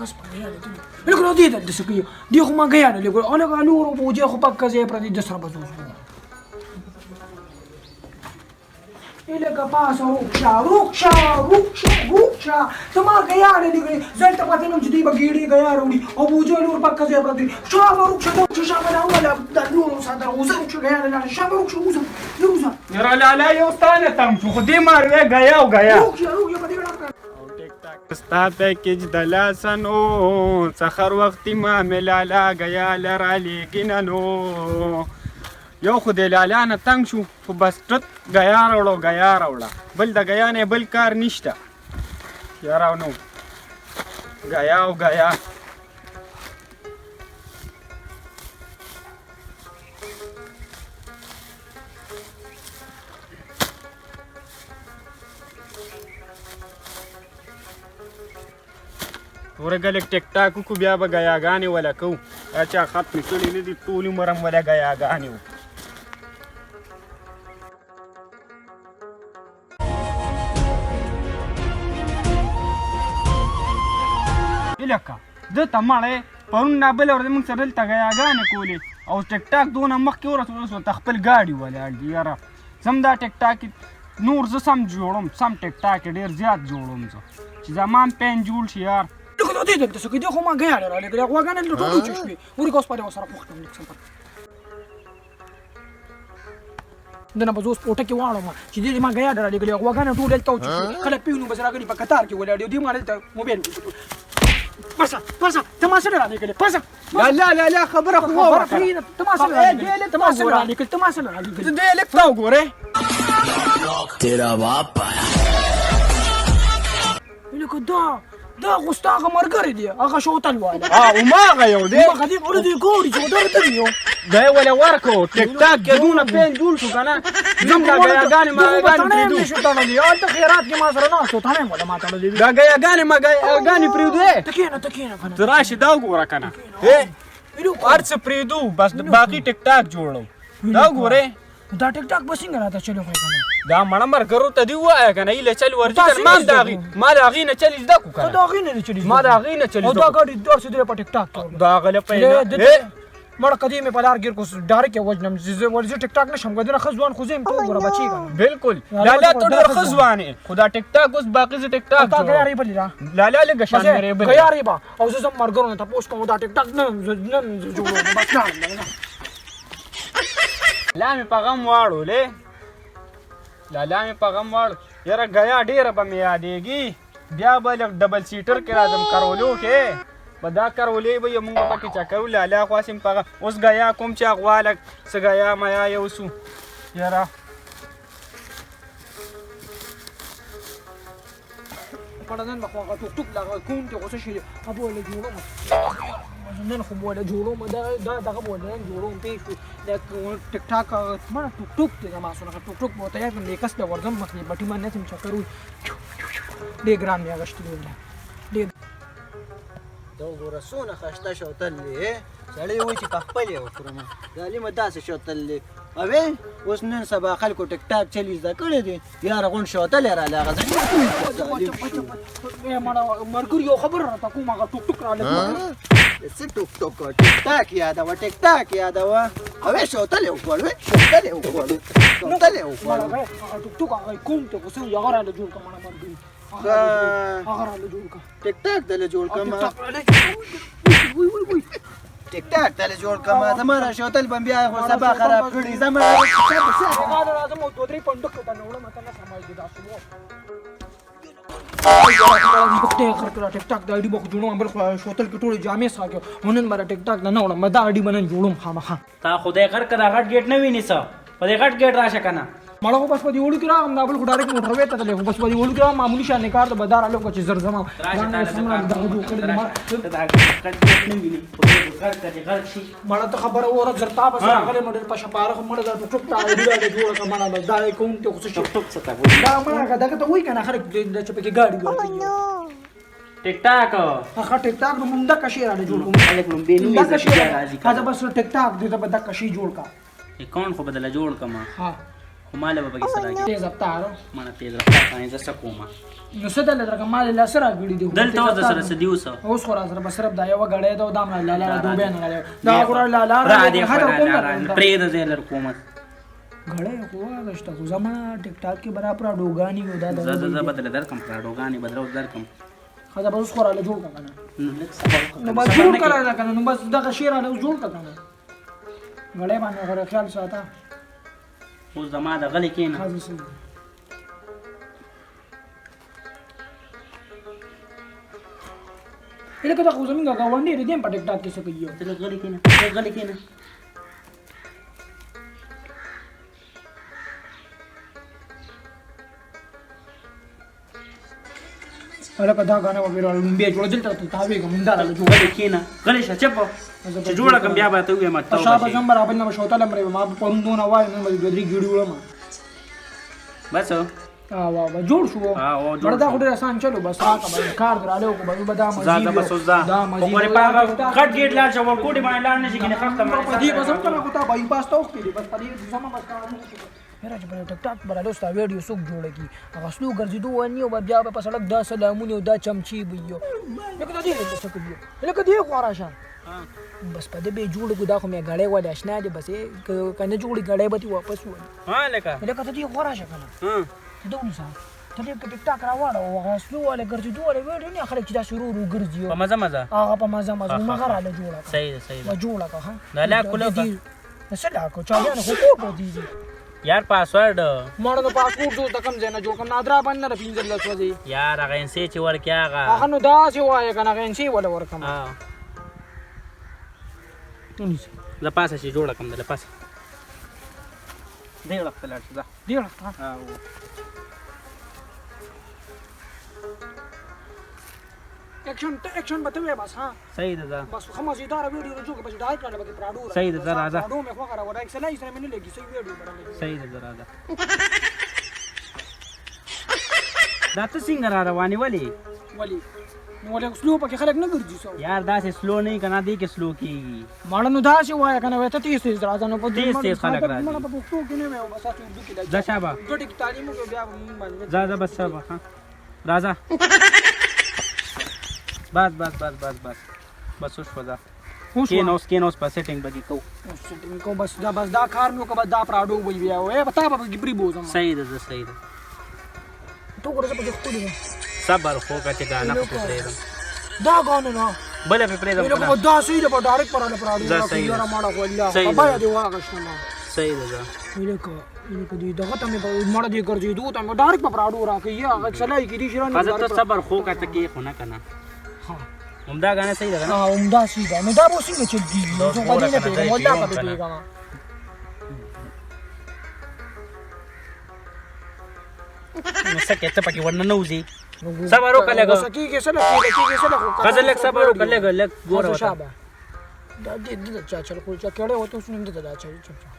کس په ګیا نه دي لکه نو دې دلته څه کوي؟ دې خو ما ګیا نه لګول، هلکه لور او بوجۍ خو پکه ځای پردي د سره به زه اوس وګورم. لکه پاسه روک شه، روک شه، روک شه، روک شه. ته ما ګیا نه لګلې، زه هلته پاتې نه وم چې دوی به ګېډې ګیا راوړي او بوجۍ لور پکه ځای پرته دي. شابه روک شه، روک شه، شابه دا وله دا لور اوسه دروازه روک شه، ګیا نه لاړه. شابه روک شه، وځه، زه وځه. یاره لالا یو ستا نه تنګ شو، خو دې ماروی ګیا او ګیا. روک شه، روک شه، په دې ډاکټر ستا پیکج د لاسه نو څخر وختي ما مې لالا ګیا لره لیږي نه. نو یو خو د لالا نه تنګ شو، خو بس ټت ګیا راوړه، ګیا راوړه، بل د ګیا نه بل کار نشته. یاره نو ګیا او ګیا. ورګه لږ ټیک ټاک وکړو، بیا به ګیاګانې وله کوو. دا چا ختمې کړې نه دي، ټول عمر هم وله ګیاګانې وکړو. لکه ده ته مړی پرون نه بله ورځ موږ سره دلته ګیاګانې کولې او ټیک ټاک دونه مخکې ورسېدو، اوس ورته خپل ګاډي ولاړ دي. یاره زم دا ټیک ټاک نور زه سم جوړوم، سم ټیک ټاک ډېر زیات جوړوم زه چې زما هم پین جوړ شي. یار لکه دا دې دلته څه کوي؟ دې خو ما ګیا نه رالېږلې، غواګانې دلته ټولې وچې شوې. ورکه اوس پرې ورسره پوښتم لږ سم دنه به زه اوس پوټه کې واړوم چې دې ما ګیا نه رالېږلې، غواګانې ټول دلته وچې شوې. خلک پیونو بس راغلي په کتار کې ولاړ دي، دې ما دلته موبایل. پسه پسه، ته ما سره رالېږلې؟ پسه لا لا لا لا، خبره خو واوره پرېږده. ته ما سره رالېږلې؟ ته ما سره رالېږلې؟ ته ما سره رالېږلې؟ دې لږ ته وګوره. تیرا باپ آیا. لکه دا خو ستا هغه ملګری دی، هغه شوتل والا. هماغه یو دی، هماغه دی. ولې دې ګوري چې ودر ته دی یو دی وله ورکو ټیک ټاک کې دونه پین جوړ شو که نه، زم دا ګیاګانې ما ګیاګانې پرېږدو. شو تړلې هلته خیرات کې ما سره ناست و، تڼۍ وله ما تړلې. دا ګیاګانې ما ګیاګانې پرېږدو. ته کښېنه، ته کښېنه که نه. ته راشې دا وګوره که نه، هر څه پرېږدو، بس باقي ټیک ټاک جوړو. دا وګورې، دا ټیک ټاک به څنګه راته چلو خو کنه؟ دا مړه ملګرو ته دې ووایه که نه، ایله چل ورځي که نه. ما هم د هغې، ما د هغې نه چل زده کړو که نه. د هغې نه دې چل؟ ما د هغې نه چل او زده دا کړو. ګاډي درسې دی په ټیک ټاک کې دا غله پیدا مړه کدی مې په لار ګیر کو ډایرک یې وژنم. زه ورځې ټیک ټاک نشم ګدنه. ښه ځوان خو زه یم، ته وګوره بچی که نه. بالکل لالا، ته ډېر ښه ځوان یې، خو دا ټیک ټاک اوس باقي زه ټیک ټاک تا ګیا جوړوم. ریبلې ده لالا لږه شان مې ریبلې ګیا ریبه، او زه زم ملګرو نه تپوس کوم. دا ټیک ټاک نن نن زه جوړوم، بس لاړم. لا مې په غم واړولې، لالا مې په غم واړو. یاره ګیا ډېره به مې یادېږي، بیا به لږ ډبل سیټر کې راځم، کرولو کې به دا کرولې به یې مونږ به پکې چکرو. لالا خو هسې په غم اوس ګیا کوم چې غوا لږ څه ګیا میا یوسو. یاره پړه نن به خو هغه ټوک ټوک لا کوم ته غوسه شي ابو له جوړوم. نن خو به له جوړوم، دا دا دغه به نن جوړوم. پېښ دا ټیک ټاک مړه ټوک ټوک دی زما سره، ټوک ټوک به تیار کړم. دې کس له ورځم مخکې بټي ما نه سم چکر وي. ډېر ګران مې اغوښتي دی ډېر. دا وګوره څونه ښایسته شوتل دی، سړی وایي چې په خپل یې وخورم. ظالمه داسې شوتل دی. اوې اوس نن سبا خلکو ټیک ټاک چلی زده کړی دی. یاره غونډ شوتل یې راله هغه ظالم شو. مړه ملګري یو خبره راته کوم، هغه ټوک ټوک راله. څه ټوک ټوک؟ ټیک ټاک یادوه، ټیک ټاک یادوه. اوې شوتل یې وخوړ، وې شوتل یې وخوړ، شوتل یې وخوړ. مړه هغه ټوک ټوک هغه کوم ته غوسه هغه راله جوړ کړه. مړه ملګري هغه راله جوړ کړه. ټیک ټاک دله جوړ ټیک کړم، ټاک راله. وای وای وای، ټیک ټاک دله جوړ کړم. زما را شوتل به بیا خو سبا خراب کړي زما. هغه راځم او دوه درې پنډکو ته نه وړم، ته نه سمایږي دا څه خدای خر کړه. ټیک ټاک د اډي به خو جوړوم، بل خو شوتل کې ټولې جامې ساګي. نن به ټیک ټاک نه وړم، دا اډي به نن جوړوم خامخا. تا خدای غر کړه، غټ ګیټ نه ویني څه؟ په دې غټ ګیټ راشه کنه. مړه خو بس په دې وړو کې راغم، دا بل خو ډایرکټ موټر وې ته تللی، خو بس په دې وړو کې راغم. معمولي شان کار د بدار الو چې زر زما راشه ځان تا یې له څومره دغه جوړ کړی دی. ته دا غټ ګیټ نه ویني، خدای دې غرق کړه، غرق شي. مړه ته خبره وره زر تا بس راغلی. مړه په شپاره خو مړه دا ټوک ټوک ته اډي راله جوړه کړه. مړه بس دا یې کوم ته خو څه شي ټوک ټوک څه ته وایي؟ دا مړه هغه دغه ته وایي که نه خلک چې پکې ګاډي ورکوي ټیک ټاک. هغه ټیک ټاک نو مونږ دغه شی راله جوړ کوم. خلک نو بې نومې دغه شی بیا راځي. هغه بس ټیک ټاک دې ته به دغه شی جوړ کا. اکاونټ خو بدله جوړ کما. ها. خو ما له به پکې څه راکړې؟ تیز رفتار. مړه تیز رفتار باندې زه څه کوم؟ نو څه دله درکړم؟ ما له لاسه راکړي دي. دلته اوس در سره څه دي اوس؟ اوس خو راسره بس صرف دا یوه ګړی ده او دا هم را لالا دوبۍ نه راغلی، دا خو را لالا را دې خو پرېږده، زه یې لر کوم. ګړی خو واغېسته، خو زما ټیک ټاک کې به را پراډوګانې وي. دا زه زه زه به درله درکړم، پراډوګانې به درله اوس درکړم. ښه، دا به اوس خو راله جوړ کړه که نه؟ نو لږ صبر وکړه. نو بس جوړ کړه راله که نه؟ نو بس دغه شی راله اوس جوړ کړه که نه؟ ګړی باندې خو خیال ساته. اوس زما د غلې کښېنه. ښه، زه صحیح. لکه دا خو زمونږ ګاونډی دی، دی هم په ټیک ټاک کې څه کوي. ته لږ غلې کښېنه، لږ غلې کښېنه. هلکه دا غانه به لومبی جوړ، دلته ته تاویږم، همدا راله جوړ. غلې کښېنه، غلې شه، چپ چې جوړه کړم، بیا به ته ووایم. ته شابه زم برابر نه شوتل مې ما پرون دونه وای، نن به دوه درې ګیډي وړم. بس وا وا جوړ شو. ها جوړ. دا خو ډېر اسان چلو. بس راکه بس کار دراله کو بس به دا مزید زه بس اوس دا خو پورې په هغه غټ ګیټ لاړ شه، ورکوټي باندې لاړ نه شي کنه خخته باندې په دې بس هم کنه. خو تا بای پاس ته وختې، بس په دې زما بس کار یاره چې په ټک ټاک براله ستا ویډیو څوک جوړه کی، هغه سلو ګرځېدو ونی او بیا به په سړک دا سلامونه او دا چمچې به یو لکه دا دې څه کوي، لکه دې خوا راشه. بس په دې به جوړ کو. دا خو مې غړې ولا اشنا دی، بس که نه جوړي غړې به تی واپس وای. ها لکه لکه ته دې خوا راشه کنه. ته دا ونیسه، ته دې ټیک ټاک راواړه او هغه سلو والا ګرځېدو والا ویډیو نه خلک چې داسې ورو ورو ګرځي په مزه مزه، هغه په مزه مزه مغه راله جوړه کړه. صحیح ده، صحیح ده، جوړه کړه. ها دا لا کوله څه لا کو چالیان خو کوټ دی یار. پاسورډ مړه نو پاسپورټ زه د کوم ځای نه جوړ کړم؟ نادرا باندې نه 15 ورځې یار. هغه انسې چې ورکې هغه هغه نو داسې وایه که نه، هغه انسې وله ورکړم. ونیسه، زه پاسه چې جوړه کړم د پاسه دې اړخ ته لاړ شه، ځه دې اړخ ته. اکشن ته اکشن به ته وې بس. ها صحیح ده، ځه بس ښه مزیداره ویډیو جوړ کړه، بس ډایرکټ راله پکې پراډو. صحیح ده، ځه راځه. پراډو مې خوښه راوړه، اکسلای سره مې نه لګي، صحیح ویډیو به راولېږي. صحیح ده، ځه راځه. دا ته څنګه را روانې؟ ولې ولې نو ولې سلو پکې خلک نه ګرځي څو یار؟ داسې سلو نه که نه، دې کې سلو کېږي. ماړه نو داسې وایه که نه، وایه ته تیز تیز راځه. نو په تیز تیز خلک راځي. مړه په پښتو کې نه وایه، بس تاسو اردو کې ځه شابه دوه ټکي تعلیم وکړو بیا به مونږ باندې. ځه ځه بس شابه. ها راځه، بس بس بس بس بس بس وشوه. ځه کښېنه اوس، کښېنه اوس، په سیټینګ به دې کوو. سیټینګ کوو. بس دا بس دا کار مې وکړه، بس دا پراډو به بیا وایه، تا به پکې پرې بوځم. صحیح ده، ځه صحیح ده. ته وګوره زه پکې ښکلې یم. صبر خو که چې ګانه خو پرې پرېږدم، دا ګانه نه بله پرې پرېږدم. لکه دا صحیح ده، په ډایرکټ پر راله پراډو. ځه صحیح ده، یاره ماړه خو الله په بیه دې واغېسته ما. صحیح ده، ځه. لکه لکه دې دغه ته مې مړه دې ګرځېدو ته مې ډایرکټ په پراډو راکوي، هغه سلای کې دي چې رانه. ښځه ته صبر خو که ته کې خو نه که نه. همدا غانه صحیح ده کنه؟ ها همدا صحیح ده. نو دا به څنګه چل کېږي؟ زه خو دې نه پوهېږم، والله په پوهېږم. نو څه کې ته پکې ورننوځې؟ صبر وکړه لږ. غوسه کېږي څه لږ کېږي څه لږ. ښځه لږ صبر وکړه، لږ لږ ګوره ورته. شابه دا دې دې چا چل خو چا کړه وته اوس نن دې دا چل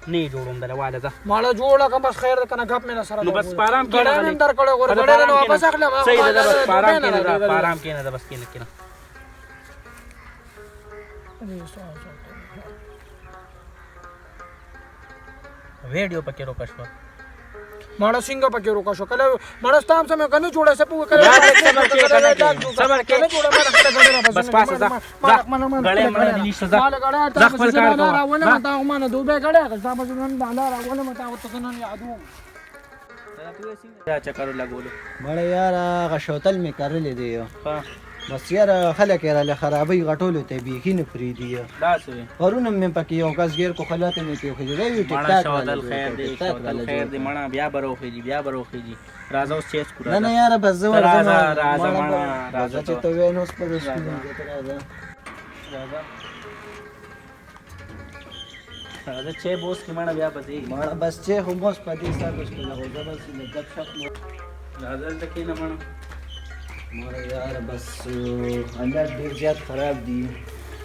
نه جوړوم دله واله. ځه ماړه جوړه کوم، بس خیر ده کنه، غپ مې نه سره. نو بس پارام کې نه غلې در کړو ګور غړې نه واپس اخلم. صحیح ده، بس پارام کې نه، پارام کې نه، بس کې نه کې نه. ویډیو پکې روکا شو. ماړه څنګه پکې روکا شو؟ کله ماړه ستام سم کنه جوړه سپو کله. صبر کې کنه، صبر کې کنه جوړه. ماړه کله غړې بس پاسه ځه، غړې مړه دې نشته. ځه ځه خپل کار کوه. راوله ما تا ما نه دوبه غړې غزا بس نن بالا راوله ما تا ته نن یادو. دا چکر لګولو مړه یاره هغه شوتل مې کرلې دی، بس یاره خلک یې راله خرابوي، غټولو ته بیخي نه پرېږدي. داسې وي؟ پرون هم مې پکې یو کس ګیر کو، خلاته مې پرېښودې دی. ټیک مړه ټاک شوتل خیر دی، شوتل خیر دی مړه، بیا به راوخېږي، بیا به راوخېږي. راځه اوس چیس کړو. نه نه یاره بس زه ورځم. راځه راځه مړه راځه چې ته وایې نو اوس به سکول. راځه راځه راځه چې بوس کې مړه بیا به ځې. مړه بس چې خو موس په دې حساب وشکله، خو زه بس له ګپ شپ مو. راځه دلته کښېنه مړه. مړه یاره بس حالات ډېر زیات خراب دي.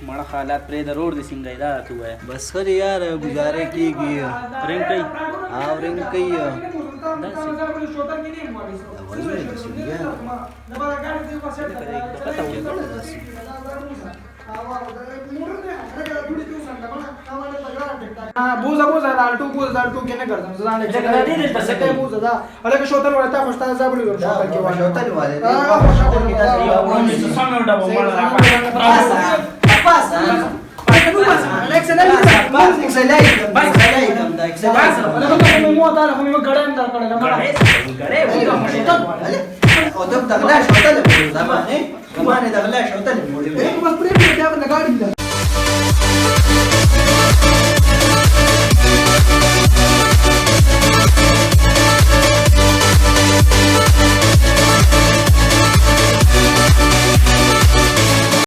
مړه حالات پرې د روډ دې څنګه دی دا راته ووایه. بس ښه دی یاره، ګزاره کېږي. رنګ کوي؟ او رنګ کوي. داسې اوازونه داسې دي یاره. پته ولګېده. بوزه بوزه دا الټو بوزه دا الټو کې نه ګرځم زه ځان. لکه دا دې دلته څه کوي؟ بوزه دا هلکه شوتل ولا تا خوشتا زابل ګرځم شوتل کې وایي. شوتل والے دی. شوتل کې داسې یو ونه څه سمې وډبه مړه پاسه پاسه بس اکسلای بس اکسلای کم دا اکسلای. مو تا له مې ګړم در کړل. ګړې ګړې.